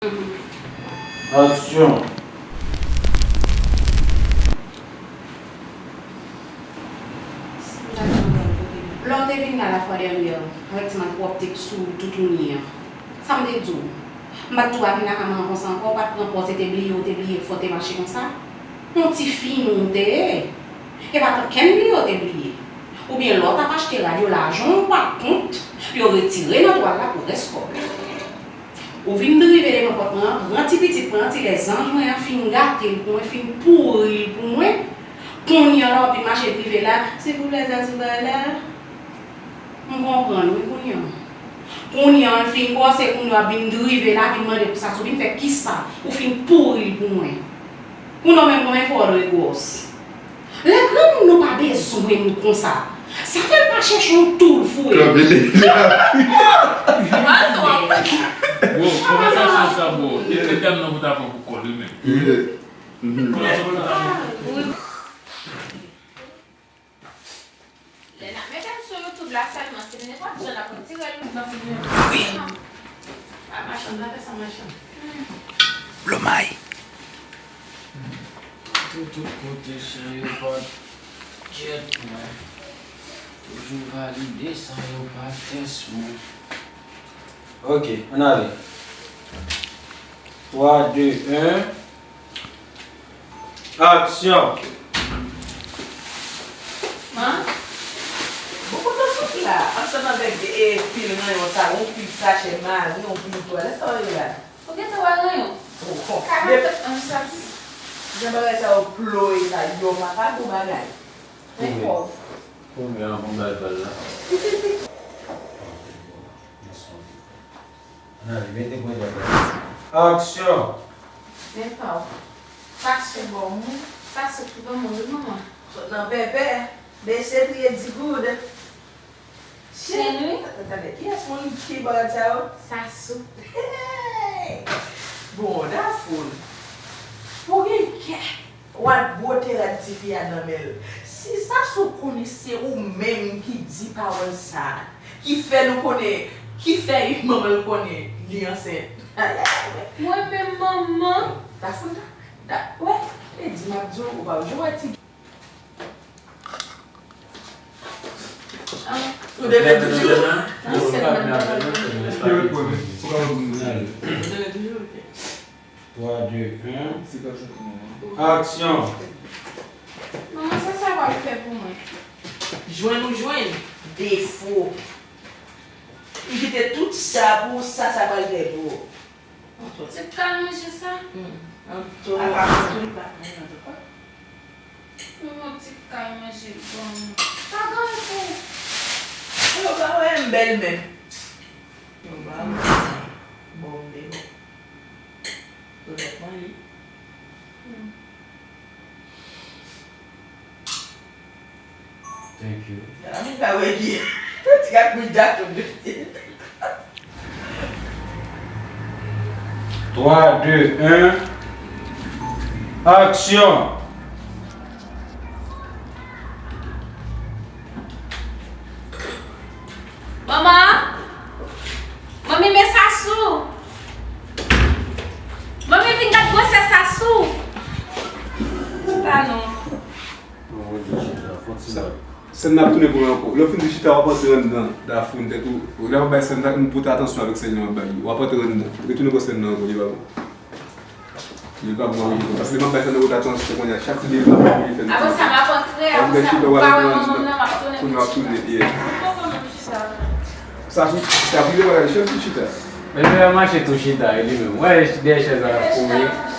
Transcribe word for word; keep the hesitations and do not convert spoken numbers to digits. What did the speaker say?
Aksyon! Lè w te vin la lafwa dènyè, rèdman twòp te sou toutouni an. Sa m te di w? M pa t di w pa vin lakay mwen konsa ankò, w pa t pran pòz, se te bliye, w te bliye, fò w te mache konsa. Yon ti fi nou w te ye. E pa t okenn bliye w te bliye. Oubyen lè w t ap achte rad yo, lajan w pa t kont, yo retire nan twal la pou rès kòb la. Ou vin drive devan pòt mwen an, pran ti pitit mwen an, ti lèzanj mwen an, fin gate l pou mwen, fin pouri l pou mwen. Kounye a la w ap vin mache drive la, silvouplè, sa sou bay la. M konprann wi kounye a. Kounye a, l fin gwòse, kounye a w ap vin drive la, vin mande pou sa sou, vin fè kisa? Ou fin pouri l pou mwen. Kounye a w menm konbyen fwa w dwe gwòs? Lè granmoun nan pa bezwen nou konsa, sa fè l pa chèche yon tou l foure. Kanpe li la. Bon, konvèsasyon sa bon. E medam nan pou ta pran pou kò l wi menm. Lè n ap mete m sou YouTube la sèlman, se nenpòt jan n ap retire l. Wi. A machann, n ap fè sa machann. Blomay. Tout, tout kote san yo pa tchèk mwen. Toujou valide san yo pa tès mwen. Ok, ann ale. Twa, de, en. Aksyon! Man, bon, kote w sot la? Ansanm avèk, e, pil ranyon sa, yon pil sachè mari, yon pil twal, sa w ye la? Ou gentan wè ranyon? Oh, oh. Karant an sòti. Jan bagay sa yo ploye la, yo pa, pa bon bagay. Men kòb. Kòb anvan m al bal la. Ann ale, mete pwen dwat la. Aksyon! Men pa w. Sa sou bon, wi. Sa sou ki bon, wi, manman. Sot nan pèpè, bese triye di goud. Chen, wi. Tande, kiyès moun ki bò sa yo? Sasou. Hey! Bon, Dafoun, pou gen kè, w al bwote rad tifi a nan men l. Si Sasou konnen se ou menm ki di pawòl sa a, ki fè nou konnen, ki fè manman l konnen li ansent. Ay, ay, ay, wè. Mwen menm manman. Dafoun, da, da, wè, e di m ap di w, ou pa jwe ti Ou te vle toujou? Ou te vle toujou, ok. Twa, de, en. Aksyon! Manman, sa sa pral fè pou mwen? Jwenn ou jwenn, defo. Li kite tout sa pou ou, sa sa pral fè pou ou. Yon ti kal manje sa. Hmm. Yon ti kal manje bon. Pa gen pou. Yo pa wè m bèl menm. Yo pa wè m bon, m te bon. Yo dèk manje. Hmm. Thank you. Sa la moun ka wè ki ti kat mouch datou mesye. Twa, de, en. Aksyon! Manman! Manmi, men Sasou! Manmi, vin gad gwosè Sasou! Chita non. Sèn nan ap tounen pou mwen ankò. Lè w fin di chita, w ap antre anndan. Dafoun tèt ou. Lè w ap bay sèn nan, pote atansyon avèk sèn yo w ap bay yo. W ap antre anndan. Retounen bò sèn nan ankò, li pa bon. Li pa bon, wi. Paske lè m ap bay sa nan wot atansyon kounye a, chak ti deba pou li fè n. Apre sa, m ap antre, apre sa, ou pa wè manman m nan, m ap tounen pou chita. Kounye a w ap tounen, yeah. Ou poko menm chita. Sa sou, sa vire bagay, chèz pou chita. Men nou wè mache tou chita, e li menm. Wè, dèyè chèz la, ap kouri.